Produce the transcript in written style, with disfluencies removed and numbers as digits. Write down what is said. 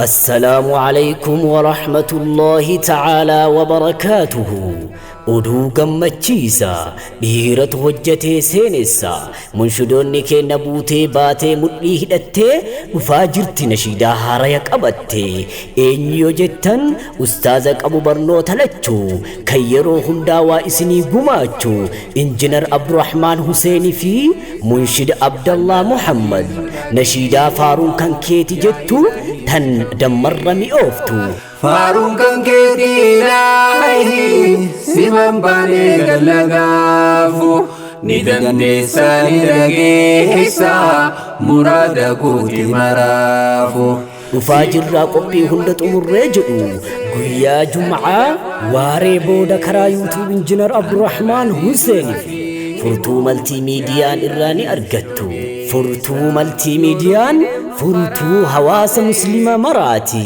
Assalaamu Aleykum Warahmatullaahi Ta'aalaa Wabarakaatuhu Oduu gammachiisa dhiiratu hojjatee seenessa munshudoonni keenna buutee baatee mudhii hidhattee dhufaa jirti nashiidaa haaraya qabatte eenyu yoo jettan ustaaza qabu barnoota lachuu kan yeroo hundaa waa isinii gumaachu Injinar Abdurahmaan Huseen fi Munshid Abdallah Muhammad nashiidaa faaruun kan keeti jettu tan dammarra mi'ooftu. Faaruun kan keeti ilaahi siman baanee gallagaafu ni dandeessa ni dhageessa muraada kooti maraafu. Dhufaa jirraa qophii hunda xumurree jedhu guyyaa Jum'aa waaree booda karaa YouTube Injinar Abdurrahmaan Huseen fi Furtuu Maltii Miidiyaan irraa ni argattu. Furtuu Maltii Miidiyaan furtuu hawaasa Muslima maraati.